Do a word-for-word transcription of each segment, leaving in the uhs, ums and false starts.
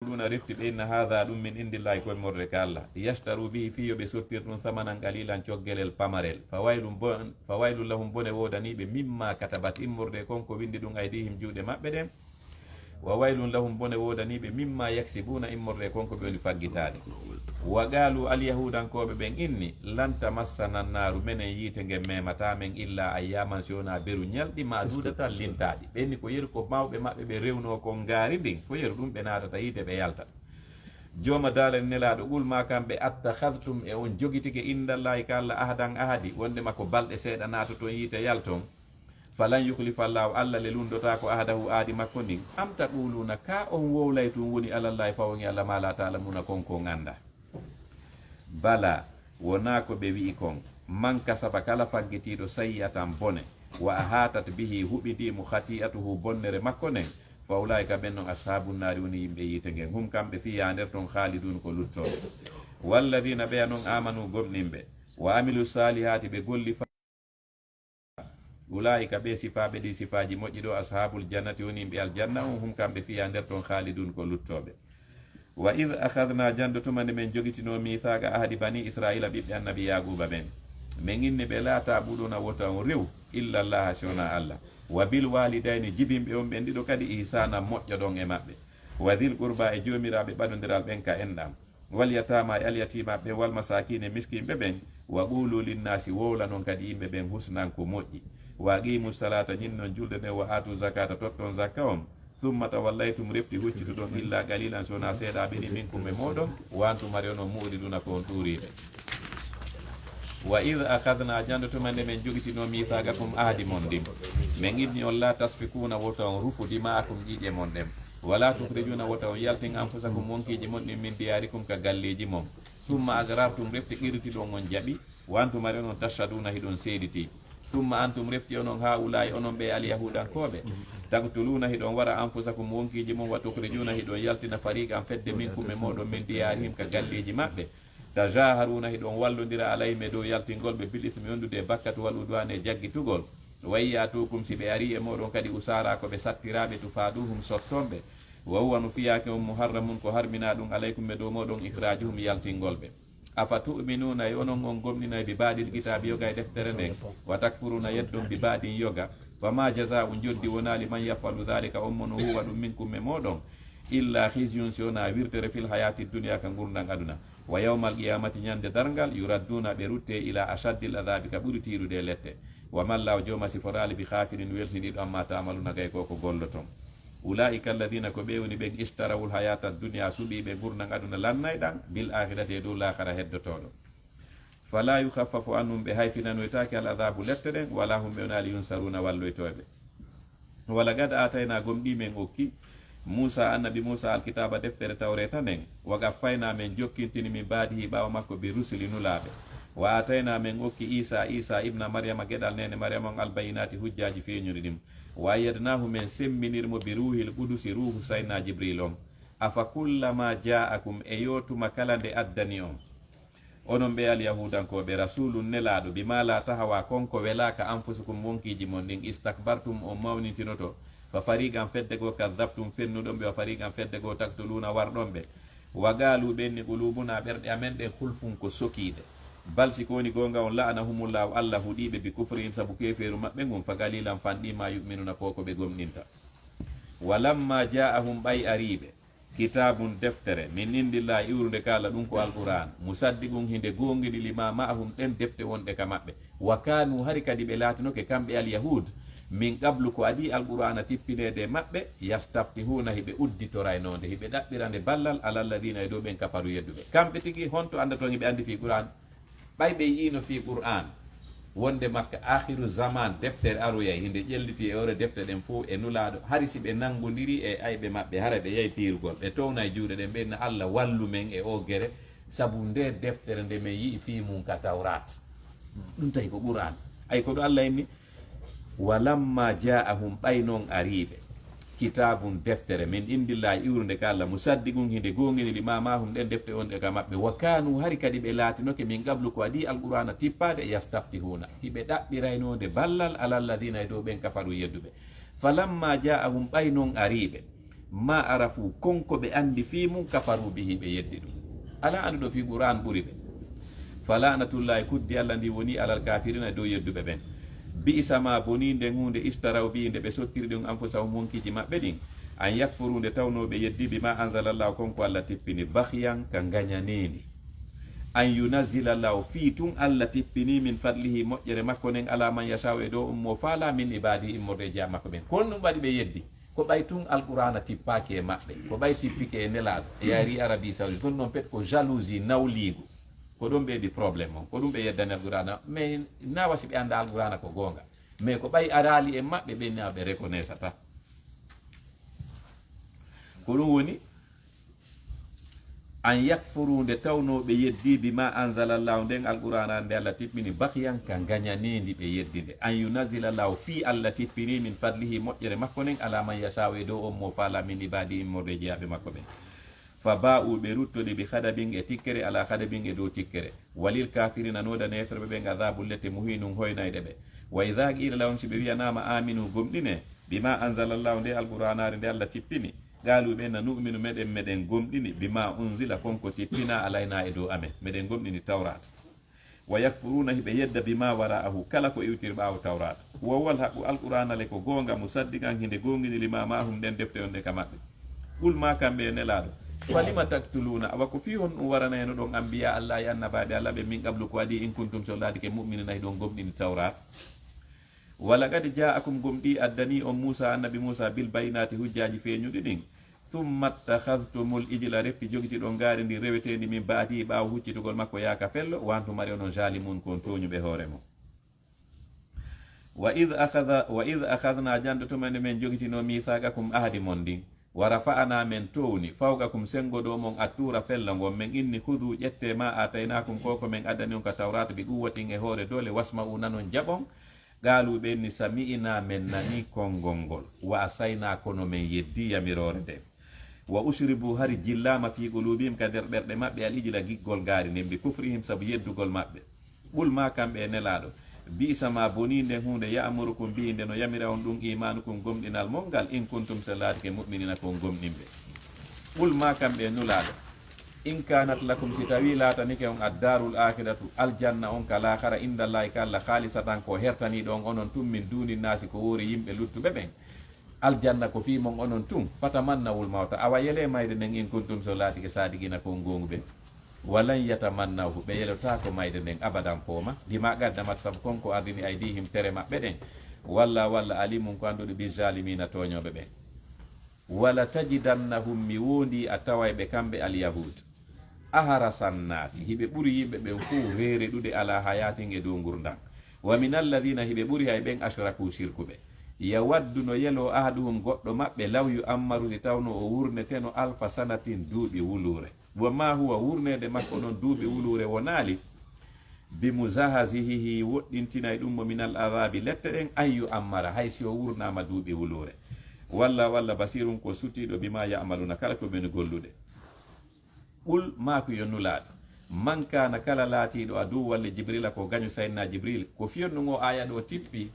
Ɗuna refti ɓe inna haadha ɗum min indillahi ko immorde ka Allah. Yashtaru bihi fii yo ɓe sottir ɗum samanan qalilan coggelel pamarel. Fa waylun bon, fa waylun lahum bone woodanii ɓe mimma katabat immorde kon ko windi ɗum aydihim juuɗe maɓɓe ɗen. Wa waylun lahum bone woodanii ɓe mimma yaksibuna immorde kon ko ɓe woni faggitaade. Wa qaalu alyahuudankooɓe ɓen inni lan tamassana annaaru menen yiite ngen memataa men illa ayyaman si wonaa beru ñalɗi maaduudatan lintaaɗi. Ɓe inni ko yeru ko mawɓe maɓɓe ɓe rewnoo kon ngaari ndin ko yeru ɗum ɓe naatata yiite ɓe yalta. Jooma daalani Nelaaɗo, qul maa kamɓe, attakhadhtum e on jogitike indallahi ka Allah ahadan ahadi, wondema ko balɗe seeɗa naatoton yiite yalton? Falan yukhlifa Allahu, Allah le lundotaako ahadahu aadi makko ndin. Am taquluna, ka on wowlay tun woni alallahi fawon e Allah ma la ta'lamuna kon ko on anda. Bala, wonaa ko ɓe wi'i kon, man kasaba kala faggitiiɗo sayyi'atan bone, wa ahatat bihi huɓidii mo khati'atuhu bonnere makko nden, fa ulaa'ika ɓen non ashaabun naari woni yimɓe yiite ngen, hum kamɓe fiihaa nder ton khaalidun ko luttooɓe. Walladina ɓeya non aamanu gomɗinɓe, wa amilu saalihaati ɓe golli fa Ulaa'ika ɓe sifaaɓe ɗi sifaaji moƴƴi ɗo, ashaabul jannati woni yimɓe aljanna on, hum kamɓe fiihaa nder ton khaalidun ko luttooɓe. Wa id akhadna jando tuma nde men jogitinoo miithaaqa ahadi bani Israa'iila ɓiɓɓe annabi Yaaquuba ɓen. Men inni ɓe laa ta'buduna wota on rew illa Allaha si wonaa Allah. Wa bil waalidayni jibinɓe on ɓen ɗiɗo kadi ihsaana moƴƴoɗon e maɓɓe. Wa dhil qurba e joomiraaɓe ɓadondiral ɓen ka enɗam. Wal yataama e alyatiimaaɓe ɓen, wal masaakiina e miskiinɓe ɓen, wa quulu linnaasi wowlanon kadi yimɓe ɓen husnan ko moƴƴi, wa aqiimu salaata ñinnon julde nden, wa aatu zakaata totton zakka on, thumma tawallaytum refti huccituɗon illa qaliilan si wonaa seeɗaaɓe ni minkum e mooɗon, wa antum hari onon mu'riduuna ko on ɗuuriiɓe. Wa id akhadna jando tuma nde men jogitinoo miithaaqakum ahadi mon ndin, men inni on laa tasfikuuna wota on rufu dimaa'akum ƴiiƴe mon ɗen. Wala tukhrijuuna wota on yaltin anfusakum wonkiiji mon ɗin min diyaarikum ka galleeji mon. Summa agrartum refti qirritiɗon on jaɓi. Wa antum hari onon tashhaduuna hiɗon seeditii. Summa antum refti onon haa'ulaa'i onon ɓe alyahuudankooɓe. Taqtuluuna hiɗon wara anfusakum wonkiiji mon wa tukhrijuuna hiɗon yaltina fariqan fedde minkum e mooɗon min diyaarihim ka galleeji maɓɓe. Tajaaharuuna hiɗon wallondira alayhim e dow yaltingol ɓe bil ismi wondude e bakkatu wal udwaani e jaggitugol. Wa in ya'tuukum si ɓe arii e mooɗon kadi usaara ko ɓe sattiraaɓe tufaaduhum sotton ɓe. Wa huwa no fiyaake on muharramun ko harminaa ɗum alaykum e dow mooɗon ikhraajuhum yaltingol ɓe. Afa tu'minuuna e onon on gomɗinay bi ba'dil kitaabi yoga e deftere nden. Wa takfuruuna yeddon bi ba'din yoga. Fama jazaa'u njoddi wonaali man yaf'alu dhalika on mo no huwa ɗum minkum e mooɗon. Illa khizyun si wonaa wirtere fil hayaati dunya ka ngurndan aduna. Wa yawmal qiyamati ñande darngal yuradduuna ɓe rutte ila ashaddil adhabi ka ɓuri tiirude e lette. Wa mallahu jooma siforaali bi khafilin welsiniiɗo amma ta'maluna gay ko ko golloton. Ulaa'ika alladina ko ɓe woni ɓen ishtarawul hayata dunya suɓiiɓe ngurndan aduna lannayɗan bil akhirati e dow laakara heddotooɗo. Fala yukhaffafu anhum ɓe hayfinanoytaake al adhabu lette ɗen wala hum ɓe wonaali yunsaruna walloytooɓe. Walaqad aataynaa gomɗii men okki Muusaa annabi Muusaa alkitaaba deftere tawreeta nden, wa qaffayna men jokkintini min baadihi ɓaawo makko bi rusuli nulaaɓe, wa aataynaa men okki Iisaa Iisaa ibna Maryama geɗal neene Maryama on albayinaati hujjaaji feeñuɗi ɗin, wa ayyadnaahu men semminir mo bi ruuhil qudusi ruuhu saynaa Jibriil on. Afa kullama jaa'akum e yo tuma kala nde addani on. Onon ɓe alyahuudankooɓe, rasuulun nelaaɗo, bimaa laa tahawaa kon ko welaaka anfusukum wonkiiji mon ɗin, istakbartum on mawnintinoto, fa fariqan fedde goo kaddabtum fennuɗon ɓe, wa fariqan fedde goo taktuluuna warɗon ɓe. Wa qaalu ɓe inni quluubunaa ɓerɗe amen ɗen hulfun ko sokiiɗe. Bal si ko woni goonga on la'anahumullaahu Allah huɗiiɓe bi kufrihim sabu keefeeru maɓɓe ngun, fa qaliilan fanɗii maa yu'minuuna ko ko ɓe gomɗinta. Wa lamma jaa'ahum ɓay ariiɓe. Kitaabun deftere, min indillaahi iwrunde ka Allah ɗum ko Alqur'aan, musaddiqun hinde goongini lima ma'ahum ɗen defte wonɗe ka maɓɓe, wa kaanu hari kadi ɓe laatinoke kamɓe Alyahud, min qablu ko adii Alqur'aana tippineede e maɓɓe, yastaftihuuna hiɓe udditoraynoo nde, hiɓe ɗaɓɓira nde ballal ala alladina e dow ɓen kafaru yedduɓe. Kamɓe tigi honto anndaton hiɓe anndi fii Qur'aan? Ɓay ɓe yi'ino fii Qur'aan wonde makka aakhiru zamaan deftere aroyay, hinde ƴelliti e hoore defte ɗen fow e Nulaaɗo, hari si ɓe nanngondirii e ayɓe maɓɓe, hara ɓe yay piirugol, ɓe townay juuɗe ɗen, ɓe inna, "Allah wallu men e oo gere, sabu ndee deftere nde men yi'i fii mun ka Tawraat." Ɗum tawi ko Qur'aan. Ay ko ɗo Allah inni, "Walamma jaa'ahum," ɓay non ariiɓe, "kitaabun," deftere, "min indillaahi," iwrunde ka Allah, "musaddiqun," hinde goongini, "lima ma'ahum," ɗen defte wonɗe ka maɓɓe, "wa kaanu," hari kadi ɓe laatinoke, "min qablu," ko adii Alqur'aana tippaade, "yastaftihuuna," hiɓe ɗaɓɓiraynoonde ballal, "ala alladina," e dow ɓen, "kafaru," yedduɓe. "Falamma jaa'ahum," ɓay non ariiɓe, Ma arafu, kon ko ɓe anndi fii mum, kafaru bihi, ɓe yeddi ɗum. Alaa annduɗo fii Qur'aan ɓuri ɓe. Fa la'natullaahi, kuddi Alla ndi woni alal kaafiriina, e dow yedduɓe ɓen. Bi'sa ma, bonii nden huunde, ishtaraw bihi, nde ɓe sottiri ɗum, anfusahum, honkiiji maɓɓe ɗin, an yakfuru, nde tawnoo ɓe yeddi, bima anzalallahu, kon ko Alla tippini, baghyan, ka ngañaneendi. An yunazzila Allahu, fii tun Alla tippini, min fadlihi, moƴƴere makko nden, ala man yasha'u, e dow on mo faalaa, min ibaadihi, immorde e jeyaa makko ɓen. Ko honɗum waɗi ɓe yeddi? Ko ɓay tun Alqur'aana tippaaki e maɓɓe, ko ɓay tippike e Nelaaɗo, e yahri Arabi Saudi, ɗum ɗon pet ko jalousie, nawliigu. Ko ɗum ɓeydi problème on, ko ɗum ɓe yeddani Alqur'aana, mais na wa si ɓe annda Alqur'aana ko goonga, mais ko ɓay araali e maɓɓe, ɓen na ɓe reconnaissata. Ko ɗum woni, an yakfuru, nde tawnoo ɓe yeddi, bima anzalallahu, nden Alqur'aana nde Alla tippini, baghyan, ka ngañaneendi ɓe yeddi nde. An yunazzila Allahu, fii Alla tippini, min fadlihi, moƴƴere makko nden, ala man yasha'u, e dow on mo faalaa, min ibaadihi, immorde e jeyaaɓe makko ɓen. Fa ba'u, ɓe ruttodi, bi ghadabin, e tikkere, ala ghadabin, e dow tikkere. Walil kaafiriina, no woodani heeferɓe ɓen, adabun, lette, muhiinun, hoynayɗe ɓe. Wa idha qila lahum, si ɓe wi'anaama, aminu, gomɗine, bima anzalallahu, nde Alqur'aanaare nde Alla tippini, qaalu, ɓe na, nu'minu, meɗen, meɗen gomɗini, bima unzila, kon ko tippinaa, alaynaa, e dow amen, meɗen gomɗini Tawraata. Wa yakfuruuna, hiɓe yedda, bima wara'ahu, kala ko iwtiri ɓaawo Tawraata. Wa huwal haqqu, Alqur'aana le ko goonga, musaddiqan, hinde goongini, lima ma'ahum, nden defte wonɗe ka maɓɓe. Qul, maa kamɓe e Nelaaɗo, falima taqtuluuna, awa ko fii honɗum waranaynoɗon anbiyaa Allaahi, annabaaɓe Alla ɓen, min qablu, ko adii, in kuntum, si on laatike, mu'miniina, hiɗon gomɗini Tawraata. Wa laqad jaa'akum, gomɗii addanii on, Muusaa, annabi Muusaa, bil bayyinaati, hujjaaji feeñuɗi ɗin. Summa ittakhadhtumul ijla, refti jogitiɗon ngaari ndin reweteendi, min ba'dihi, ɓaawo huccitugol makko, yaaka fello, wa antum, ari onon, zalimun, ko on tooñuɓe hoore mon. Wa idh akhadha, wa idh akhadhnaa, janto tuma nde men jogitinoo, mithaqakum, ahadi mon ndin, wa rafa'naa, men towni, fawqakum, senngo dow mon, at-tuura, fello ngon, men inni, khudhu, ƴettee, ma aataynaakum, ko ko men addani on ka Tawraata, bi quwwatin, e hoore doole, wasma'u, nanon, jaɓon. Qaalu, ɓe inni, sami'naa, men nanii konngol ngol, wa asaynaa, kono men yeddii yamiroore nden. Wa ushribu, hari jillaama, fii quluubihim, ka nder ɓerɗe maɓɓe, al ijla, giggol ngaari nden, bi kufrihim, sabu yeddugol maɓɓe. Qul, maa kamɓe e Nelaaɗo, bi'sa maa, bonii nden huunde, ya'murukum bihi, nde no yamira on ɗum, iimaanukum, gomɗinal mon ngal, in kuntum, si on laatike, mu'miniina, ko on gomɗinɓe. Qul, maa kamɓe e Nulaaɗo, in kaanat lakum, si tawii laatanike on, ad-daarul aakhiratu, aljanna on, ka laakhara, inda Allaahi, ka Alla, khaalisatan, ko hertaniiɗo on onon tun, min duuni naasi, ko woori yimɓe luttuɓe ɓen, aljanna ko fii mon onon tun, fatamannawul mawta, awa yelee mayde nden, in kuntum, si on laatike, saadiqiina, ko on goonguɓe. Wa lan yatamannawhu, ɓe yelotaako mayde nden abadan, pooma, bimaa qaddamat, sabu kon ko ardini, aydiihim, tere maɓɓe ɗen, wallaahu, Alla, aliimun, ko annduɗo, bi zaalimiina, tooñooɓe ɓen. Wala tajidannahum, mi woondii a taway ɓe kamɓe alyahuud, ahrasa nnaasi, hiɓe ɓuri yimɓe ɓen fow reereɗude, alaa hayaatin, e dow ngurndan, wa mina alladiina, hiɓe ɓuri hay ɓen, ashrakuu, sirkuɓe. Yawaddu, no yeloo, ahaduhum, goɗɗo maɓɓe, law yu'ammaru, si tawno o wurneteno, alfa sanatin, duuɓi wuluure. Wa maa huwa, wurneede makko non duuɓi wuluure wonaali, bi muzahzihihi, woɗɗintinay ɗum mo, minal adaabi, lette ɗen, an yu'ammara, hay si o wurnaama duuɓi wuluure. Wallaahu, Alla, basiirun, ko sutiiɗo, bimaa ya'maluuna, kala ko ɓe woni gollude. Qul, maaku yo Nulaaɗo, man kaana, kala laatiiɗo, aduwwan li Jibriila, ko gaño Sayyidinaa Jibriil, ko fii honɗum oo aaya ɗoo tippi,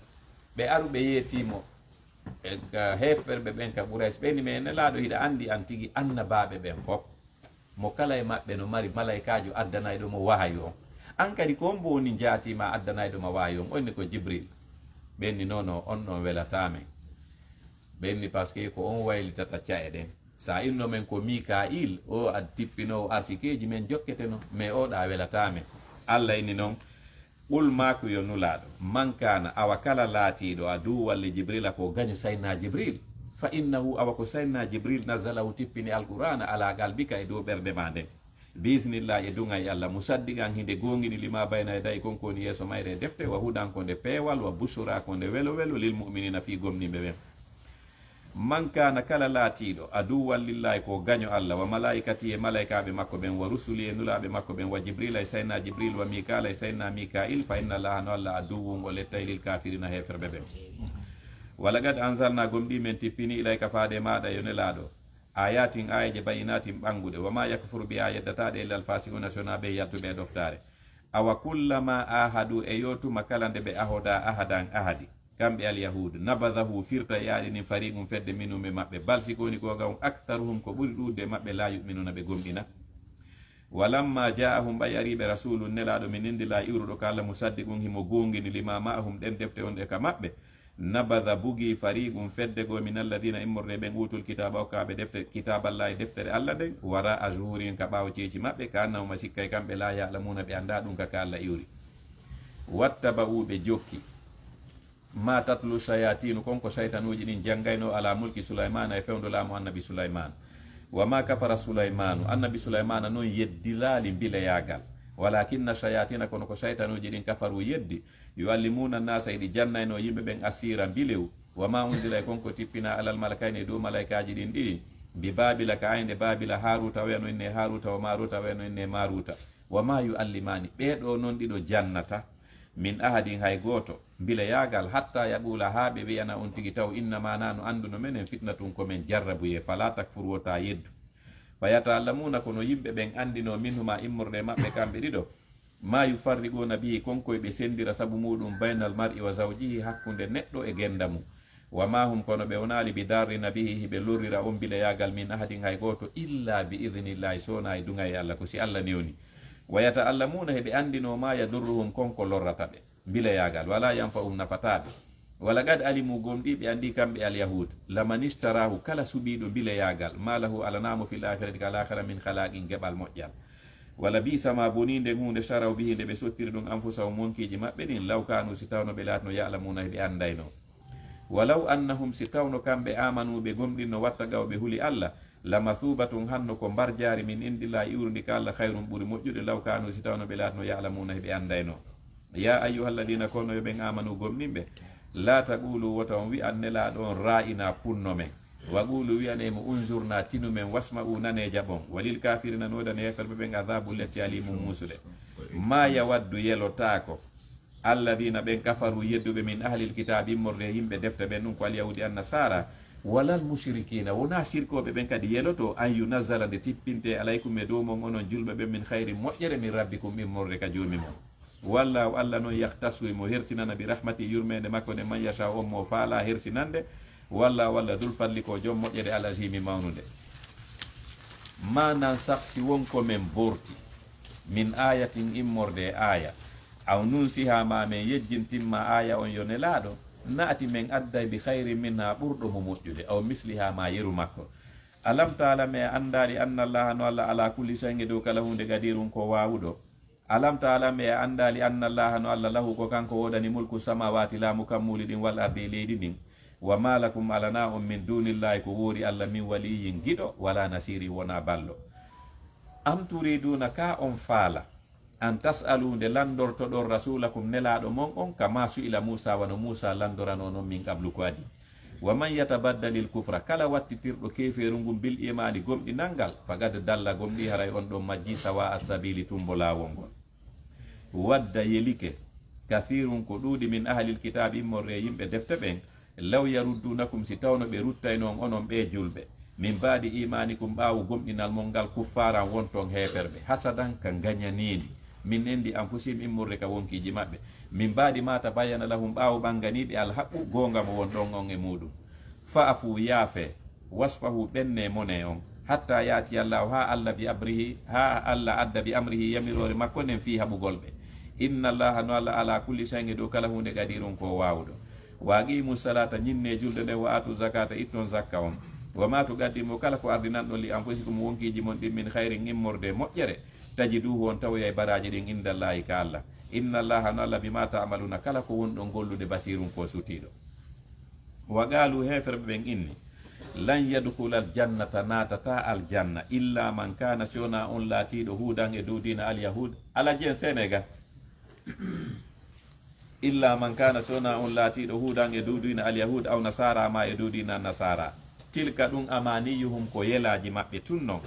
ɓe aru ɓe yeetii mo, e ka heeferɓe ɓen ka Quraysh, ɓe inni, men Nelaaɗo, hiɗa anndi an tigi annabaaɓe ɓen fof, mo kala e maɓɓe no mari malaykaajo addanayɗo mo wahayu on. An kadi, ko hombo woni njaati maa addanayɗo ma wahayu on? O inni, ko Jibril. Ɓe inni, non, non, on ɗon welataa men. Ɓe inni, parce que ko on waylitata ca'e ɗen. Sa inno men ko Mikail, o ad tippinoowo arsikeeji, men jokketeno, mais oɗa welataa men. Alla inni non, Qul, maaku yo Nulaaɗo, man kaana, awa kala laatiiɗo, aduwwan li Jibrila, ko gaño Sayyidinaa Jibril, fa innahu, awa ko Sayyidinaa Jibril, nazzalahu, tippini Alqur'aana, alaa qalbika, e dow ɓernde maa nden, bi iznillaahi, e duŋay Alla, musaddiqan, hinde goongini, limaa bayna yadayhi, kon ko woni yeeso mayre e defte, wa hudan, ko nde peewal, wa bushraa, ko nde welo-welo, lil mu'miniina, fii gomɗinɓe ɓen. Man kaana, kala laatiiɗo, aduwwan lillaahi, ko gaño Alla, wa malaa'ikatihi, e malaa'ikaaɓe makko ɓen, wa rusulihi, e nulaaɓe makko ɓen, wa Jibriila, e Sayyidinaa Jibriil, wa Miikaala, e Sayyidinaa Miikaa'il, fa inna Laaha, no Alla, aduwwun, o lettay, lil kaafiriina, heeferɓe ɓen. Wa laqad anzalnaa, gomɗii men tippini, ilayka, faade e maaɗa, yo Nelaaɗo, aayaatin, aayeeje, bayyinaatin, ɓannguɗe, wa maa yakfuru bihaa, yeddataa ɗe, illal faasiquuna, si wonaa ɓen yaltuɓe e ɗoftaare. Awa kullamaa aahaduu, e yo tuma kala nde ɓe ahodaa ahadan, ahadi, kamɓe alyahud, nabadahu, firta e aɗi nin fariqum fedde minhum e maɓɓe, bal si ko woni googa on, aktharuhum, ko ɓuri ɗuuɗde e maɓɓe, la yu'minuna, ɓe gomɗina. Walamma ja'ahum, ɓay ari ɓe, rasulun, nelaaɗo, min indillah, iwruɗo ka Allah, musaddiqun, himo goongini, lima ma'ahum, ɗen defte on ɗe ka maɓɓe, nabada, bugi, fariqun, fedde goo, min alladina, immorde ɓen, utul kitaba, okkaaɓe defte, kitaballahi, deftere Allah nden, wara'a zuhurihim, ka ɓaawo ceeci maɓɓe, ka annahum, a sikkay kamɓe, la ya'lamuna, ɓe anndaa ɗum ka ka Allah iwri. Wattaba'u, ɓe jokki, ma tatlu shayatinu, kon ko shaytanuuji ɗin janngayno, ala mulki Sulaymana, e fewndo laamu annabi Sulayman. Wa ma kafara Sulaymanu, annabi Sulaymana non yeddilaali mbileyaagal, walakinna shayatina, kono ko shaytanuuji ɗin, kafaru, yeddi, yuallimuna nasa, iɗi jannayno yimɓe ɓen, asira, mbilew, wa ma unzila, e kon ko tippina, alal malakayni, e dow malaykaaji ɗin ɗiɗi, bi Babila, ka aynde Babila, Haruta, o wiyano inne Haruta, wa Maruta, o wiyano inne Maruta. Wa ma yuallimani, ɓee ɗoo non ɗiɗo jannata, min ahadin, hay gooto, mbileyaagal, hatta yaqula, haa ɓe wi'ana on tigi taw, innama nahnu, annduno menen, fitnatun, ko men jarrabuyee, fala takfur, wota yeddu. Fa yata'allamuna, kono yimɓe ɓen anndino, minhuma, immorde e maɓɓe kamɓe ɗiɗo, ma yufarriquna bihi, kon koye ɓe senndira sabu muɗum, baynal mar'i wa zawjihi, hakkunde neɗɗo e gennda mum. Wa ma hum, kono ɓe wonaali, bidarrina bihi, hiɓe lorrira on mbileyaagal, min ahadin, hay gooto, illa bi idnillahi, so wonaa e duŋayee Allah, ko si Allah newni. Wa yata'allamuna, heɓe anndino, ma yadurruhum, kon ko lorrata ɓe, mbileyaagal, wala yanfa'uhum, nafataa ɓe. Wala qad alimu, gomɗii ɓe anndii, kamɓe alyahud, laman ishtarahu, kala suɓiiɗo mbileyaagal, ma lahu, alanaa mo, fil akhirati, ka laakhira, min khalaqin, geɓal moƴƴal. Wala bi'sa ma, bonii nden huunde, sharaw, bihi, nde ɓe sottiri ɗum, anfusahum, wonkiiji maɓɓe ɗin, law kanu, si tawno ɓe laatno, ya'lamuna, hiɓe anndayno. Walaw annahum, si tawno kamɓe, amanu, ɓe gomɗinno, wattaqaw, ɓe huli Allah, lamathubatun, hanno ko mbarjaari, min indillahi, iwrundi ka Allah, khayrun, ɓuri moƴƴude, law kanu, si tawno ɓe laatno, ya'lamuna, hiɓe anndayno. Ya ayyuhalladhina, kono yo ɓen amanu, gomɗinɓe, la taqulu, wota on wi'an Nelaaɗo on, ra'ina, punno men. Wa qulu, wi'anee mo, unzurna, tinu men, wasma'u, nanee, jaɓon. Walil kafirina, no woodani heeferɓe ɓen, adhabun, lette, alimun, muusuɗe. Ma yawaddu, yelotaako, alladhina, ɓen, kafaru, yedduɓe, min ahlil kitaabi, immorde e yimɓe defte ɓen, ɗum ko alyahudi, annasara, walal mushrikina, wonaa sirkooɓe ɓen kadi yeloto, an yunazzala, nde tippinte, alaykum, e dow mon, onon julɓe ɓen, min khayrin, moƴƴere, min rabbikum, immorde ka Joomi mon. Wallahu, Allah non, yakhtassu, himo hersinana, bi rahmati, yurmeende makko nden, man yasha, on mo faala hersinande. Wallahu, Allah, dhul fadli, ko jom moƴƴere, al azimi, mawnunde. Ma nansakh, si won ko men borti, min ayatin, immorde e aaya, aw nunsiha, ma men yejjintin ma aaya on, yo Nelaaɗo, na'ti, men adday, bi khayrin minha, ɓurɗo mo moƴƴude, aw misliha, ma yeru makko. Alam ta'lam, e a anndaali, anna Allaha, no Allah, ala kulli shay'in, e dow kala huunde, qadirun, ko waawuɗo. Alam ta'lam, e a anndaali, anna Allaha, no Allah, lahu, ko kanko woodani, mulku samawati, laamu kammuuli ɗin, wal ardi, e leydi ndin. Wa ma lakum, alanaa on, min dunillahi, ko woori Allah, min waliyyin, giɗo, wala nasirin, wonaa ballo. Am turiduna, ka on faala, an tas'alu, nde lanndortoɗon, rasulakum, Nelaaɗo mon on, kama su'ila Musa, wano Musa lanndorano non, min qablu, ko adii. Wa man yatabaddalil kufra, kala wattitirɗo keefeeru ngun, bil imaani, gomɗinal ngal, faqad dalla, gomɗii haray on ɗon majjii, sawa'a sabili, tumbo laawol ngol. Wadda, yelike, kathirun, ko ɗuuɗi, min ahlil kitaabi, immorde e yimɓe defte ɓen, law yaruddunakum, si tawno ɓe ruttayno on, onon ɓee julɓe, min ba'di imaanikum, ɓaawo gomɗinal mon ngal, kuffaran, wonton heeferɓe, hasadan, ka ngañaniindi, min indi anfusihim, immorde ka wonkiiji maɓɓe, min ba'di ma tabayyana lahum, ɓaawo ɓannganii ɓe alhaqqu, goonga mo won ɗon on e muuɗum. Fa'fu, yaafe, wasfahu, ɓenne, mone on, hatta ya'ti Allahu, haa Allah, bi amrihi, haa Allah adda, bi amrihi, yamiroore makko nden, fii haɓugol ɓe. Inna Allaha, no Allah, ala kulli shay'in, e dow kala huunde, qadirun, ko waawuɗo. Wa aqimu salata, ñinnee julde nden, wa atu zakata, itton zakka on. Wa ma tuqaddimu, kala ko ardinanɗon, li anfusikum, wonkiiji mon ɗin, min khayrin, immorde moƴƴere, tajiduhu, on tawoyay baraaji ɗin, indallahi, ka Allah. Inna Allaha, no Allah, bima ta'maluna, kala ko wonɗon gollude, basirun, ko sutiiɗo. Wa qalu, heeferɓe ɓen inni, lan yadkhulal jannata, naatataa aljanna, illa man kana, si wonaa on laatiiɗo, huudan, e dow diina alyahud, ala jen Senegal. Illa man kana, si wonaa on laatiiɗo huudan e dow diina alyahud, aw nasara, ma e dow diina nasara. Tilka, ɗum, amaniyuhum, ko yelaaji maɓɓe tun non.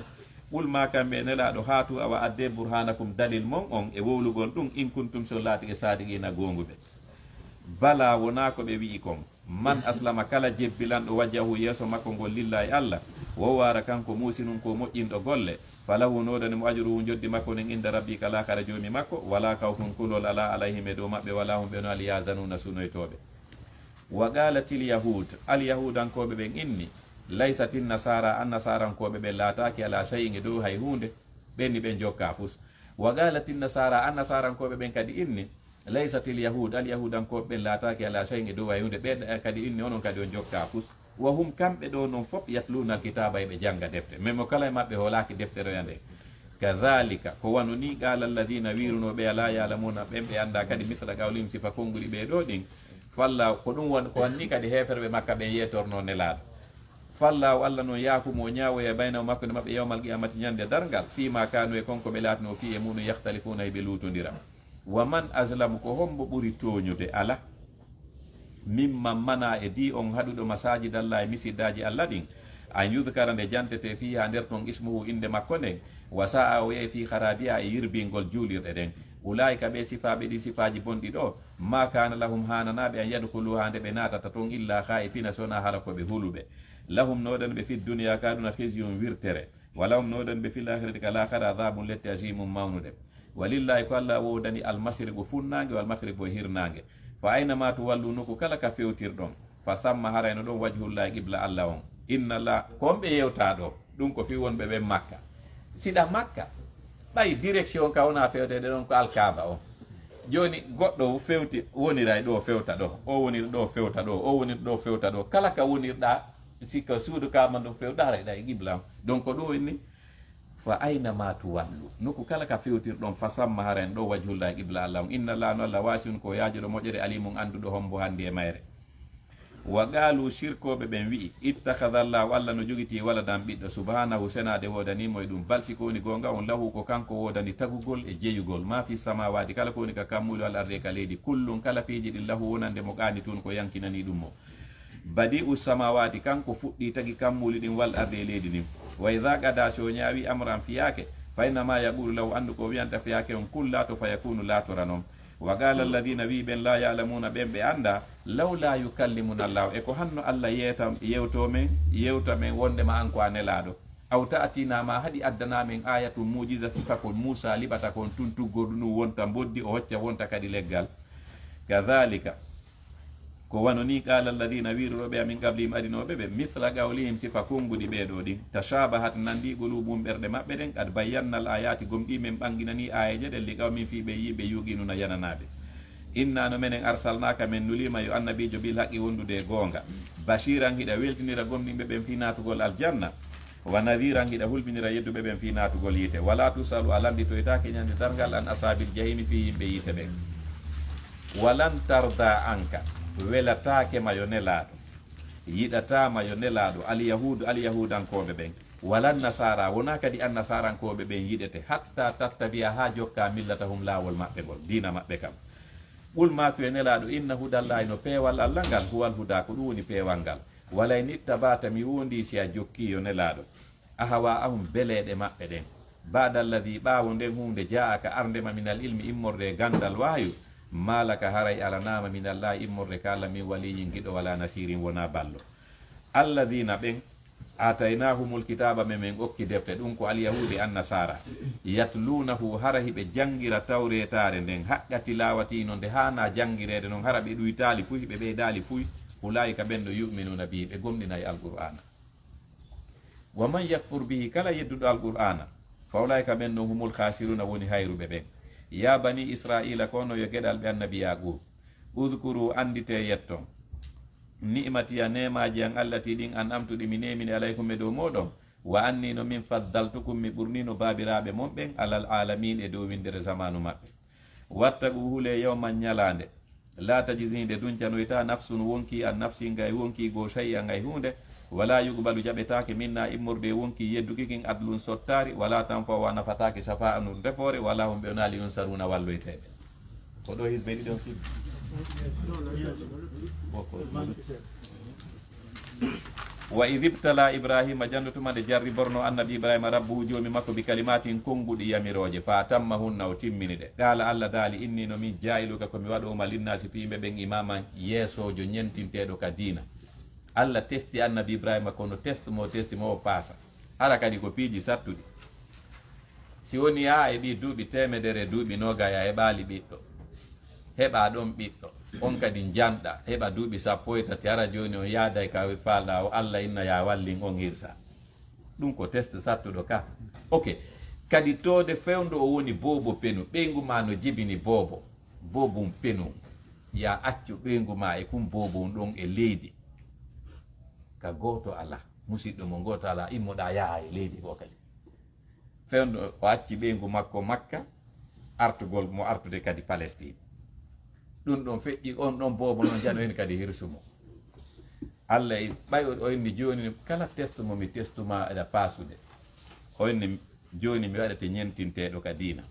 Qul, ma kamɓe, Nelaaɗo, haatu, awa addee, burhanakum, dalil mon on e wowlugol ɗum, in kuntum, si on laatike, sadiqina, goonguɓe. Bala, wonaa ko ɓe wi'i kon. Man aslama, kala jebbilanɗo, wajhahu, yeeso makko ngol, lillahi, Allah, wo waara kanko, muhsinun, ko moƴƴinɗo golle, falahu, no woodani mo, ajruhu, njoddi makko ndin, inda rabbihi, ka laakara Joomi makko, wala khawfun, kulol alaa, alayhim, e dow maɓɓe, wala hum, ɓe no, al yahzanuna, sunoytooɓe. Wa qalatil yahud, alyahudankooɓe ɓen inni, laysati nasara, annasarankooɓe ɓen laataaki ala shay'in e dow hay huunde, ɓen ni ɓen jokkaa fus. Wa qalatin nasara, annasarankooɓe ɓen kadi inni, laysatil yahud, alyahudankooɓe ɓen laataaki ala shay'in e dow hay huunde, ɓen kadi inni onon kadi on jokkaa fus. Wa hum, kamɓe ɗo non fof, yatluna alkitaba, eɓe jannga defte. Men mo kala e maɓɓe hoolaaki deftere oya nden. Kadhalika, ko wano ni, qala alladhina, wiirunoo ɓe, la ya'lamuna, ɓen ɓe anndaa kadi, mithla qawlihim, sifa konnguɗi ɓee ɗoo ɗin. Falla, ko ɗum won, ko wano ni kadi heeferɓe Makka ɓen yeetornoo Nelaaɗo. Falla o Alla non yaakumu o ñaawoya baynahum, hakkunde maɓɓe, yawmal qiyamati, ñande darngal, fima kanu, e kon ko ɓe laatinoo, fi e muɗum, yakhtalifuna, hiɓe luutondira. Wa man azlamu, ko hombo ɓuri tooñude? Ala. Mimman mana, e di on haɗuɗo, masajidallahi, misiddaaji Alla ɗin, an yudhkara, nde jantete, fiha, nder ton, ismuhu, innde makko nden, wa sa'a, o yahi, fi kharabiha, e yirbingol juulirɗe ɗen. Ulaika, ɓe sifaaɓe ɗi sifaaji bonɗi ɗo, ma kana lahum, haananaa ɓe, an yadkhuluha, nde ɓe naatata ton, illa khaifina, sona hara ko ɓe huluɓe. Lahum, no woodani ɓe, fi dunya, ka aduna, khizyun, wirtere. Wa lahum, no woodani ɓe, fil akhirati, ka laakhara, adhabun, lette, azimun, mawnuɗe. Walillahi, ko Alla woodani, almashriqu, funnaange, wal maghribu, e hirnaange. Fa aynama tuwallu, nokku kala ka fewtirɗon, fa thamma, harayno ɗon, wajhullahi, qibla Alla on. Inna Alla, ko on ɓe yewta ɗo, ɗum ko fii wonɓe ɓen Makka. Siɗa Makka, ɓay direction ka wona fewteede ɗon ko Alkaaba on. Jooni goɗɗo fewti, woniray ɗo fewta ɗo, o woniri ɗo fewta ɗo, o woniri ɗo fewta ɗo. Kala ka wonirɗa, si ka suudu Kaaba ndun fewɗa, haray ɗa e qibla on. Donc ko ɗum inni, fa aynama tuwallu, nokku kala ka fewtirɗon, fa thamma, haray ɗo wajhullahi, qibla Alla on. Inna Alla, no Alla, wasi'un, ko yaajuɗo moƴƴere, alimun, annduɗo hombo handi e mayre. Wa qalu, shirkooɓe ɓen wi'i, ittakhadha Allahu, Alla no jogitii, waladan, ɓiɗɗo, subhanahu, senaade woodanii mo e ɗum, bal, si ko woni goonga on, lahu, ko kanko woodani tagugol e jeyugol, ma fi samawati, kala ko woni ka kammuuli, wal ardi, e ka leydi, kullun, kala piiji ɗin, lahu, wonande mo, qanitun, ko yankinanii ɗum mo. Badi'u samawati, kanko fuɗɗii tagi kammuuli ɗin, wal ardi, e leydi ndin. Wa idha qada, si o ñaawi, amran, fiyaake, fa innama yaqulu lahu, anndu ko o wi'anta fiyaake on, kun, laato, fa yakunu, laatora non. Wa qala alladhina, wi'i ɓen, la ya'lamuna, ɓen ɓe anndaa, lawla yukallimuna Allahu, e ko hanno Alla yeeta, yewto men, yewta men wondema an ko a Nelaaɗo. Aw ta'tina, ma haɗi addana men, ayatun, mu'jiza, sifa ko Muusa liɓata kon, tun tuggordu ndun wonta mboddi, o hocca wonta kadi leggal. Kadhalika, ko wano ni, qala alladhina, wiiruɗo ɓe, min qablihim, adinooɓe ɓe, mithla qawlihim, sifa konnguɗi ɓee ɗoo ɗin. Tashabahat, nanndii, qulubuhum, ɓerɗe maɓɓe ɗen, qad bayyannal ayati, gomɗii men ɓanginanii aayeeje ɗen, li qawmin, fii ɓe yiiɓe, yuqinuna, yananaaɓe. Inna, no menen, arsalnaka, men nuliima, yo annabiijo, bil haqqi, wondude e goonga, bashiran, hiɗa weltinira gomɗinɓe ɓen fii naatugol aljanna, wa nadhiran, hiɗa hulɓinira yedduɓe ɓen fii naatugol yiite. Wala tusalu, a lannditoytaake ñande darngal, an ashabil jahimi, fii yimɓe yiite ɓen. Walan tarda anka, welataake ma, yo Nelaaɗo, yiɗataa ma, yo Nelaaɗo, alyahuudu, alyahuudankooɓe ɓen, walan nasara, wonaa kadi annasarankooɓe ɓen yiɗete, hatta tattabi'a, haa jokkaa, millatahum, laawol maɓɓe ngol, diina maɓɓe kan. Qul, maaku, yo Nelaaɗo, inna hudallahi, no peewal Alla ngal, huwal huda, ko ɗum woni peewal ngal. Wala in ittaba'ta, mi woondii si a jokkii, yo Nelaaɗo, ahwa'ahum, beleeɗe maɓɓe ɗen. Ba'da alladhi, ɓaawo nden huunde, ja'aka, arnde ma, minal ilmi, immorde e ganndal wahyu, ma laka, haray alanaama, minallahi, immorde ka Alla, min waliyyin, giɗo, wala nasirin, wonaa ballo. Alladhina, ɓen, ataynahumul kitaba, men, men okki defte, ɗum ko alyahuudi, annasara, yatlunahu, hara hiɓe janngira tawreetaare nden, haqqa tilawati, no nde haanaa janngireede non, hara ɓe ɗuytaali fuy, ɓe ɓeydaali fuy, ulaika, ɓen ɗo, yu'minuna bihi, ɓe gomɗinay alqur'aana. Wa man yakfur bihi, kala yedduɗo alqur'aana, fa ulaika, ɓen ɗon, humul khasiruna, woni hayruɓe ɓen. Ya bani Israila, ko onon yo geɗalɓe annabi Yaqub, udhkuru, annditee, yetton, ni'matiya, neemaaji an, allati, ɗin, an'amtu, ɗi mi neemini, alaykum, e dow mooɗon, wa anni, no min faddaltukum, mi ɓurnino baabiraaɓe mon ɓen, alal alamin, e dow winndere zamaanu maɓɓe. Wattaqu, hulee, yawman, ñalaande, la tajzi, nde duncanoyta, nafsun, wonkii, an nafsin, gay wonkii goo, shay'an, hay huunde, wala yuqbalu, jaɓetaake, minna, immorde e wonkii yedduki kin, adlun, sottaari, wala tanfa'u, a nafataake, shafa'atun, tefoore, wala hum, ɓe wonaali, yunsaruna, walloyteeɓe. Ko ɗo hisbe ɗiɗi on fii? Boko. Wa idh ibtala Ibrahima, janno tuma nde jarriborno annabi Ibrahima, rabbuhu, joomi makko, bi kalimatin, konnguɗi, yamirooje, fa atammahunna, o timmini ɗe. Qala, Alla daali, inni, no min, jaa'iluka, ko mi waɗooma, linnaasi, fii yimɓe ɓen, imaman, yeesoojo ñentinteeɗo ka diina. Alla testi annabi Ibrahima, kono test mo testi mo, o paasa. Hara kadi ko piiji sattuɗi. Si woni a e ɗi duuɓi teemedere, duuɓi noogay, a heɓaali ɓiɗɗo, heɓa ɗon ɓiɗɗo, On kadi njanɗa, heɓa duuɓi sappo e tati, hara jooni on yaaday ka wi paalɗa o, Allah inna ya wallin on hirsa. Ɗum ko test sattuɗo ka. Ok. Kadi toode fewndo o woni boobo penu, ɓeyngu ma no jibini boobo. Boobum penu. Ya accu ɓeyngu ma e kum boobum ɗon e leydi. Ka gooto ala. Musiɗɗo mo gooto ala, immoɗa yaha e leydi goo kadi. Fewndo o acci ɓeyngu makko Makka, artugol mo artude kadi Palestine. Ɗum ɗon feƴƴi on ɗon boobo noon jano heen kadi hirsu mo. Allah e ɓay o inni jooni kala test mo mi testuma eɗa paasude. O inni jooni mi waɗete ñentinteeɗo ka diina.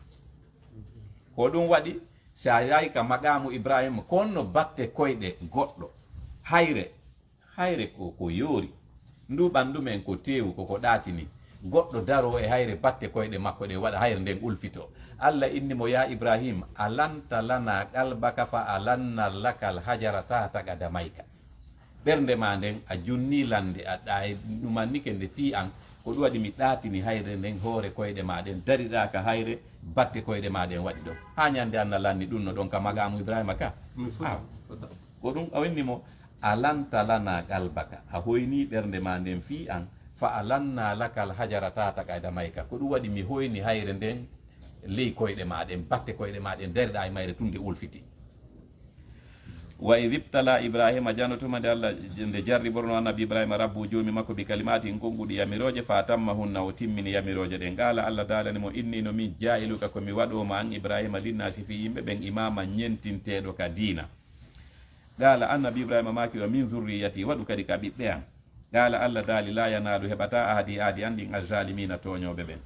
Ko ɗum waɗi si a yahi ka maqaamu Ibrahima ko honno batte koyɗe goɗɗo hayre. Hayre ko, ko yoori. Ndu ɓanndu men ko teewu, ko ko ɗaatini. Goɗɗo daroo e hayre batte koyɗe makko ɗe waɗa hayre nden ulfitoo. Allah inni mo, "Ya Ibrahim, alanta lana qalbaka fa alanna lakal hajara tahta qadamayka." Ɓernde ma nden a junni lande, a ɗa-, ɗumannike nde fii an, ko ɗum waɗi mi ɗaatini hayre nden hoore koyɗe ma ɗen, dariɗaa ka hayre batte koyɗe ma ɗen waɗi ɗon. Haa ñande an na lanni ɗum no ɗon ka maqaamu Ibrahima ka. Mi foti, Aw. Fota. Ko ɗum o inni mo, "Alanta lana qalbaka." A hoyni ɓernde ma nden fii an, "fa alanna lakal hajara tahta qadamayka." Ko ɗum waɗi mi hoyni hayre nden ley koyɗe ma ɗen, batte koyɗe ma ɗen, dariɗaa e mayre tun nde ulfiti. Wa idh ibtala Ibrahima, jano tuma nde Allah, nde jarriborno annabi Ibrahima, rabbu, joomi makko, bi kalimatin, konguɗi yamirooje, fa atammahunna, o timmini yamirooje ɗen. Qala, Allah daalani mo, "Inni no min jaa'iluka, ko mi waɗooma an Ibrahima, linnasi, fii yimɓe ɓen, imama, ñentinteeɗo ka diina." Qala, annabi Ibrahima maaki, "Wa min zurriyati, waɗu kadi ka ɓiɓɓe an." Qala, Allah daali, "La yanaalu, heɓataa ahadi, ahadi an ɗin, azzalimina, tooñooɓe ɓen."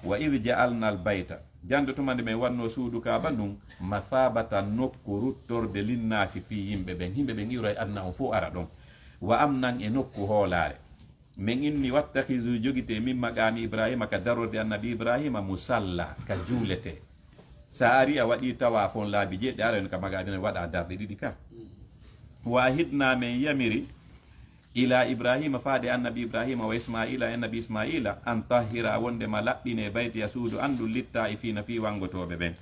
Wa idh ja'alna al bayta, jando tuma nde men wanno suudu Kaaba ndun, mathabatan, nokku ruttorde, linnaasi, fii yimɓe ɓen, yimɓe ɓen iwra e aduna on fof ara ɗon, wa amnan, e nokku hoolaare. Men inni, wattakhizu, jogite, min maqaami Ibrahima, ka darorde annabi Ibrahima, musalla, ka juulete. Sa ari a waɗi tawaaf on laabi jeeɗi, ara en ka maqaami, waɗa darɗe ɗiɗi ka. Wa ahidna, men yamiri, ila Ibrahima, faade annabi Ibrahima, wa Ismaila, e annabi Ismaila, an tahhira, wonde ma laɓɓine, baytiya, suudu an ndun, littaa'ifiina, fii wangotooɓe ɓen,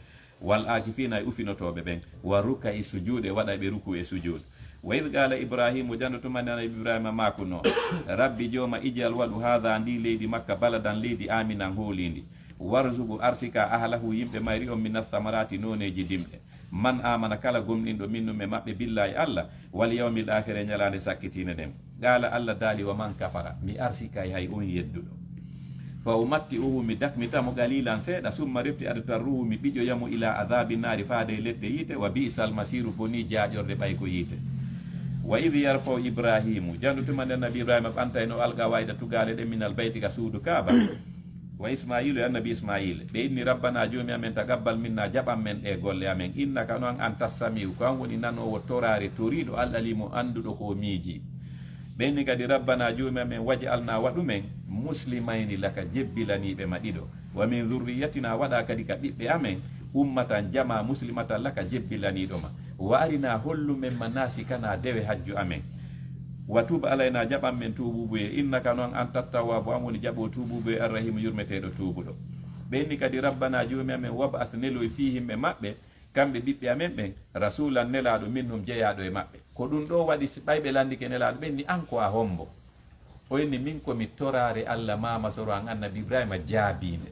wal aakifina, e ufinotooɓe ɓen, wa rukka'i sujuude, waɗa ɓe ruku e sujuud. Wa idh qala Ibrahimu, jando tuma nde annabi Ibrahima maakuno, Rabbi, jooma, ij'al, waɗu, haadha, ndi leydi Makka, baladan, leydi, aaminan, hooliindi, warzuqu, arsika, ahlahu, yimɓe mayri on, mina thamaraati, nooneeji dimɗe. Man amana, kala gomɗinɗo, minhum, e maɓɓe, billahi, Allah, wal yawmil aakhiri, e ñalaande sakkitiinde nden. Qaala, Allah daali, wa man kafara, mi arsikay hay on yedduɗo. Fa umatti'uhu, mi dakmita mo, qalilan, seeɗa, summa, refti, adtarruhu, mi ɓiƴoya mo, ila adhabi naari, faade e lette yiite, wa bi'sal masiiru, bonii jaaƴorde ɓay ko yiite. Wa idh yarfa'u Ibrahimu, jando tuma nde annabi Ibrahima ɓantayno alqawaida tugaale ɗen minal bayti ka suudu Kaaba. Wa Ismailu e annabi Ismail. Ɓe inni, Rabbana, joomi amen, taqabbal minna, jaɓan men ɗe golle amen. Innaka, no an, anta samiu, ko an woni nanoowo toraare toriiɗo, al alimu, annduɗo ko o miiji. Ɓe inni kadi, Rabbana, joomi amen, waj'alna, waɗu men, muslimayni laka, jebbilaniiɓe ma ɗiɗo. Wa min dhurriyyatina, waɗa kadi ka ɓiɓɓe amen, ummatan, jama, muslimatan laka, jebbilaniiɗo ma. Wa arina, hollu men, manasikana, dewe hajju amen. Wa tub alayna, jaɓan men tuubuubuye, innaka, no an, anta tawwaabu, an woni jaɓo tuubuubuye, arrahimu, yurmeteeɗo tuubuɗo. Ɓe inni kadi, Rabbana, joomi amen, wab'ath, neloy, fiihim, e maɓɓe, kamɓe ɓiɓɓe amen ɓen, rasulan, nelaaɗo, minhum, jeyaaɗo e maɓɓe. Ko ɗum ɗo waɗi, si ɓay ɓe lanndike nelaaɗo, ɓe inni, an ko a hombo? O inni, min ko mi toraare Allah, maama soro an annabi Ibrahima jaabiinde.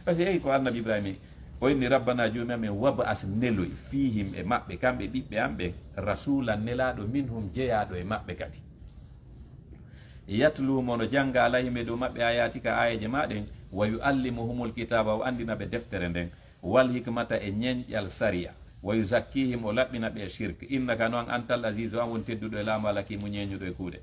Parce que eyi ko annabi Ibrahima, o inni, Rabbana, joomi amen, wab'as, neloy, fiihim, e maɓɓe, kamɓe ɓiɓɓe am ɓen, rasulan, nelaaɗo, minhum, jeyaaɗo e maɓɓe kadi. Yatlu, mo no jannga, alayhim, e dow maɓɓe, ayatika, aayeeje ma ɗen, wa yu'allimuhumul kitaaba, o anndina ɓe deftere nden, wal hikmata, e ñenƴal sariya, wa yuzakkihim, o laɓɓina ɓe e shirk, innaka, no an, antal azizu, an woni tedduɗo e laamu, al hakimu, ñeeñuɗo e kuuɗe.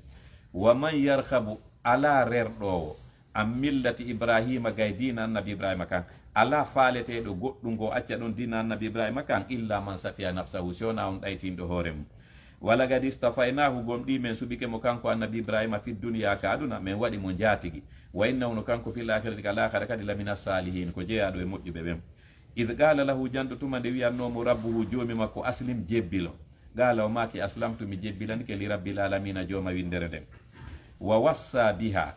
Wa man yarhabu, alaa rerɗoowo, an millati Ibrahima, gay diina annabi Ibrahima kan, alaa faaleteeɗo goɗɗum ko acca ɗon diina annabi Ibrahima kan, illa man safiya nafsahu, si wonaa on ɗaytinɗo hoore mum. Walaqad istafaynaahu, gomɗii men suɓike mo kanko annabi Ibrahima, fi dunya, ka aduna, men waɗi mo njaatigi. Wa innahu, no kanko, fil aakhirati, ka laakhara kadi, lamina saalihiin, ko jeyaaɗo e moƴƴuɓe ɓen. Idh qaala lahu, jando tuma nde wi'annoo mo, rabbuhu, joomi makko, aslim, jebbilo. Qaala, o maaki, aslamtu, mi jebbilanike, li rabbil aalamiina, jooma winndere nden. Wa wassa biha,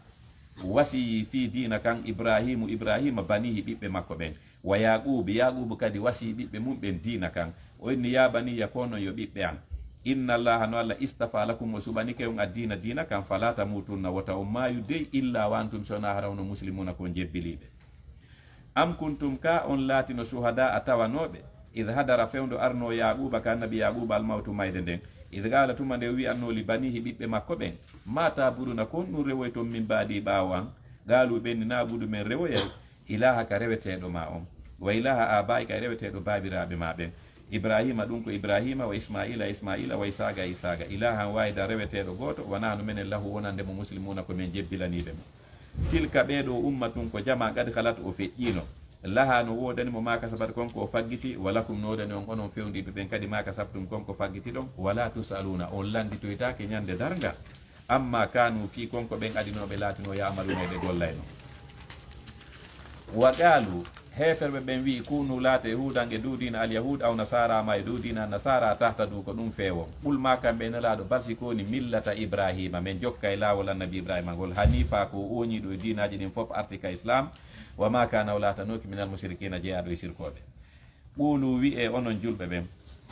wasiyii fii diina kan, Ibraahiimu, Ibraahiima, baniihi, ɓiɓɓe makko ɓen. Wa Yaaquubu, Yaaquubu kadi wasiyii ɓiɓɓe mum ɓen diina kan. O inni, yaa baniyya, ko onon yo ɓiɓɓe an. Inna Allaha, no Allah, istafa lakum, o suɓanike on addiina, diina kan, fala tamutunna, wota on maayu dey, illa wa antum, si wonaa hara onon muslimuna, ko on jebbiliiɓe. Am kuntum, ka on laatino, shuhada a tawanooɓe, id hadara, fewndo arnoo Yaquuba, ka annabi Yaquuba, almawtu, mayde nden, id qala, tuma nde o wi'annoo, li banihi, ɓiɓɓe makko ɓen, ma taabuduna, ko on ɗum rewoyton, min baadi, ɓaawo an? Qaalu, ɓe ni, na'budu, men rewoyay, ilahaka, reweteeɗo ma on, wa ilaha abaika, e reweteeɗo baabiraaɓe ma ɓen. Ibrahima, ɗum ko Ibrahima, wa Ismaila, Ismaila, wa Isaaga, Isaaga, ilahan wahida, reweteeɗo gooto, wa nahnu, menen, lahu, wonande mo, muslimuna, ko men jebbilaniiɓe mo. Tilka, ɓee ɗoo, ummatun, ko jamaa, qad khalat, o feƴƴiino, laha, no woodani mo, ma kasabat, kon ko o faggiti, wa lakum, no woodani on, onon fewndiiɓe ɓen kadi, ma kasabtum, kon ko faggitiɗon, wala tusaluna, on lannditoytaake ñande darngal. Amma kanu, fii kon ko ɓen adinooɓe laatinoo, ya'maluna, e ɓe gollayno. Wa qalu, heeferɓe ɓen wi'i, kunu, laate, hudan, e duu diina alyahud, aw nasara, ma e duu diina nasara, tahtadu, ko ɗum feewon. Qul, ma kamɓe, Nelaaɗo, bal, si ko woni, millata Ibrahima, men jokkay laawol annabi Ibrahima ngol, hanifa, ko o ooñiiɗo e diinaaji ɗin fof, arti ka Islam, wa ma kana, o laatanooki, minal mushrikina, jeyaaɗo e sirkooɓe. Qulu, wi'ee, onon julɓe ɓen,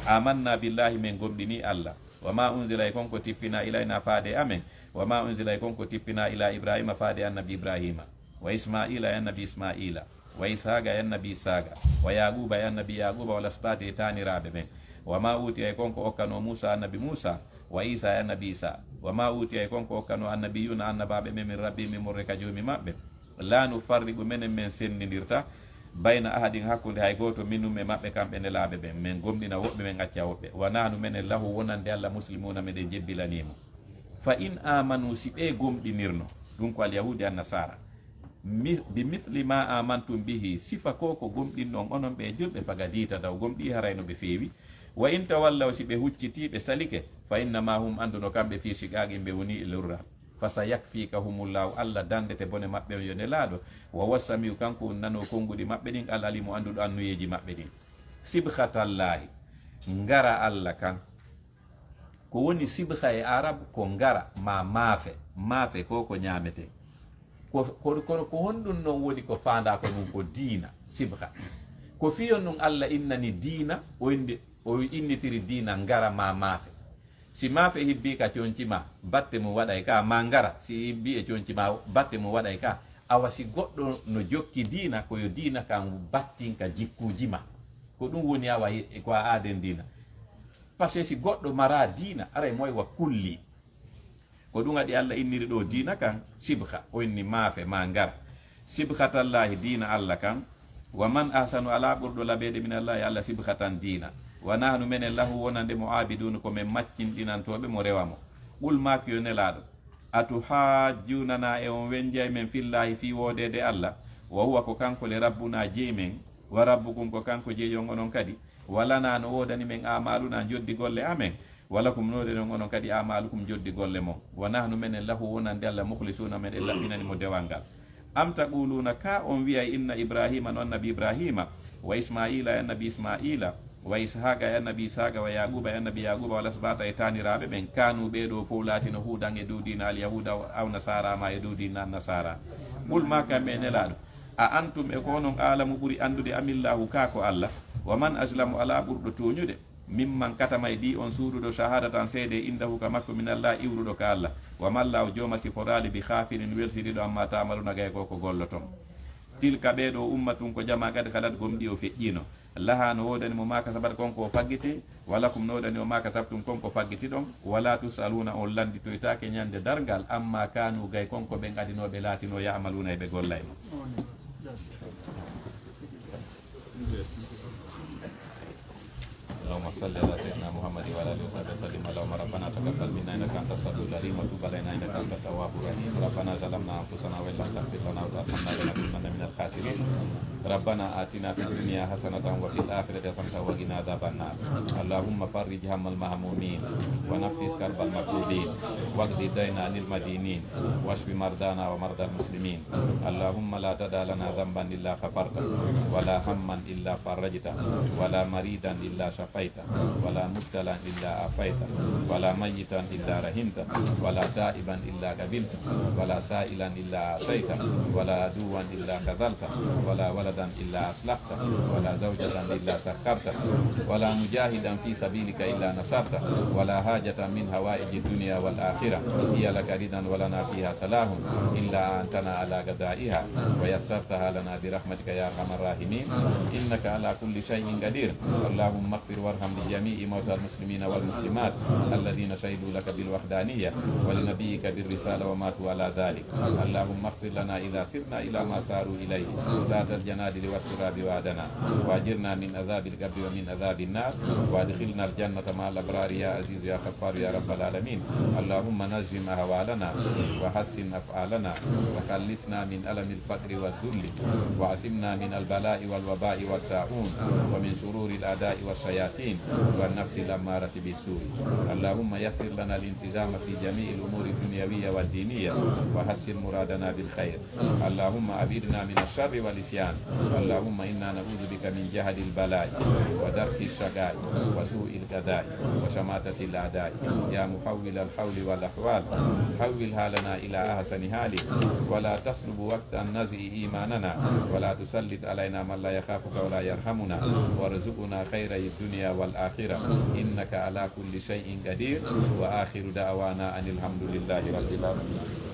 amanna billahi, men gomɗinii Alla, wa ma unzila, e kon ko tippinaa, ilayna, faade e amen, wa ma unzila, e kon ko tippinaa, ila Ibrahima, faade e annabi Ibrahima, wa Ismaila, e annabi Ismaila, wa Ishaqa, e annabi Ishaqa, wa Yaquba, e annabi Yaquba, wal asbati, e taaniraaɓe ɓen, wa ma utiya, e kon ko okkanoo Musa, annabi Musa, wa Isa, e annabi Isa, wa ma utiya, e kon ko okkanoo annabiyuna, annabaaɓe ɓen, min rabbihim, immorde ka Joomi maɓɓe. La nufarriqu, menen men senndindirta, bayna ahadin, hakkunde hay gooto, minhum, e maɓɓe kamɓe nelaaɓe ɓen, men gomɗina woɓɓe, men acca woɓɓe. Wa nahnu, menen, lahu, wonande Alla, muslimuna, meɗen jebbilanii mo. Fa in amanu, si ɓe gomɗinirno, ɗum ko alyahudi, annasara, mi-, bi mithli ma amantum bihi, sifa ko ko gomɗinnon onon ɓe julɓe, faqad ihtadaw, gomɗii, haray no ɓe feewi. Wa in tawallaw, si ɓe huccitii, ɓe salike, fa innama hum, anndu no kamɓe, fi shiqaqin, ɓe woni e lorral. Fa sayakfikahumullahu, Alla dandete bone maɓɓe on, yo Nelaaɗo. Wa huwa samiu, kanko woni nanoowo konnguɗi maɓɓe ɗin, al alimu, annduɗo annuyeeji maɓɓe ɗin. Sibghatallaahi, ngara Alla kan. Ko woni sibgha e Arab? Ko ngara, ma maafe. Maafe ko ko ñaametee. Ko, ko, kono ko honɗum non woni ko faandaa ko ɗum? Ko diina, sibgha. Ko fii on ɗum Alla innani diina, o inni, o innitiri diina ngara ma maafe. Si maafe hibbii ka conci ma, batte mum waɗay ka, ma ngara, si hibbii e conci ma, batte mum waɗay ka. Awa si goɗɗo no jokki diina, ko yo diina kan battin ka jikkuuji ma. Ko ɗum woni awa e, ko a aaden diina. Parce que si goɗɗo maraa diina, aray moy wa kulli. Ko ɗum waɗi Alla inniri ɗoo diina kan sibgha, o inni maafe, ma ngara. Sibghatallaahi, diina Alla kan. Wa man ahsanu, alaa ɓurɗo labeede, minallaahi, Alla, sibghatan, diina. Wa nahnu, menen, lahu, wonande mo, aabiduna, ko men maccinɗinantooɓe mo, rewa mo. Qul, maak, yo Nelaaɗo, atuhajjunana, e on wenjay men, fillaahi, fii woodeede Alla, wa huwa, ko kanko le, rabbuna, jey men, wa rabbukum, ko kanko jey on onon kadi, wa lana, no woodani men, amaluna, njoddi golle amen, wa lakum, no woodani on onon kadi, amalukum, njoddi golle mon. Wa nahnu, menen, lahu, wonande Alla, mukhlisuna, meɗen laɓɓinani mo dewal ngal. Am taquluna, ka on wi'ay, inna Ibrahima, no annabi Ibrahima, wa Ismaila, e annabi Ismaila, wa Ishaqa, e annabi Ishaqa, wa Yaquba, e annabi Yaquba, wal asbata, e taaniraaɓe ɓen, kanu, ɓee ɗoo fow laatino, hudan, e dow diina alyahuda, aw nasara, ma e dow diina nasara. Qul, maak, kamɓe, Nelaaɗo, a antum, e ko onon, aalamu, ɓuri anndude, amillahu, ka ko Alla? Wa man azlamu, alaa ɓurɗo tooñude, mimman, katama, e ɗi on suuɗuɗo, shahadatan, seede, indahu, ka makko, minallah, iwruɗo ka Alla. Wa mallahu, jooma siforaali, bi khafilin, welsiriɗo, amma ta'maluna, gay ko ko golloton. Tilka, ɓee ɗoo, ummatun, ko jamaa, qad khalat, gomɗii, o feƴƴiino. Laha, no woodani mo, ma kasabat, kon ko o faggiti, wa lakum, no woodani on, ma kasabtum, kon ko faggitiɗon, wala tusaluna, on lannditoytaake ñande darngal, amma kanu, gay kon ko ɓen adinooɓe laatinoo, ya'maluna, e ɓe gollayno. اللهم صل على سيدنا محمد وعلى اله وصحبه وسلم. اللهم ربنا تقبل منا انك انت السميع العليم وتب علينا انك انت التواب الرحيم. ربنا ظلمنا انفسنا وان لم تغفر لنا وترحمنا لنكونن من الخاسرين. ربنا اتنا في الدنيا حسنه وفي الاخره حسنه وقنا عذاب النار. اللهم فرج هم المهمومين ونفس كرب المكروبين واقض الدين عن المدينين واشف مرضانا ومرضى المسلمين. اللهم لا تدع لنا ذنبا الا غفرته ولا هما الا فرجته ولا مريضا الا شفيته ولا مبتلى إلا عافيته، ولا ميتا إلا رحمته، ولا تائبا إلا قبلته، ولا سائلا إلا أعطيته، ولا عدوا إلا خذلته، ولا ولدا إلا أصلحته، ولا زوجة إلا سخرته، ولا مجاهدا في سبيلك إلا نصرته، ولا حاجة من حوائج الدنيا والآخرة هي لك رضا ولنا فيها صلاح إلا أعنتنا على قضائها ويسرتها لنا برحمتك يا أرحم الراحمين، إنك على كل شيء قدير. اللهم اغفر وارحم لجميع موتى المسلمين والمسلمات الذين شهدوا لك بالوحدانية ولنبيك بالرسالة وماتوا على ذلك. اللهم اغفر لنا إذا سرنا إلى ما ساروا إليه تحت الجنادل والتراب وعدنا، وأجرنا من عذاب القبر ومن عذاب النار، وأدخلنا الجنة مع الأبرار يا عزيز يا غفار يا رب العالمين. اللهم نظم أحوالنا وحسن أفعالنا وخلصنا من ألم الفقر والذل، وعصمنا من البلاء والوباء والطاعون، ومن شرور الأعداء والشياطين، والنفس الأمارة بالسوء. اللهم يسر لنا الالتزام في جميع الأمور الدنيوية والدينية، وحصل مرادنا بالخير. اللهم أبعدنا من الشر والعصيان. اللهم إنا نعوذ بك من جهد البلاء، ودرك الشقاء، وسوء القضاء، وشماتة الأعداء. يا محول الحول والأحوال، حول حالنا إلى أحسن حال، ولا تسلب وقت النزع إيماننا، ولا تسلط علينا من لا يخافك ولا يرحمنا، وارزقنا خيري الدنيا والآخرة، إنك على كل شيء قدير. وآخر دعوانا أن الحمد لله رب العالمين.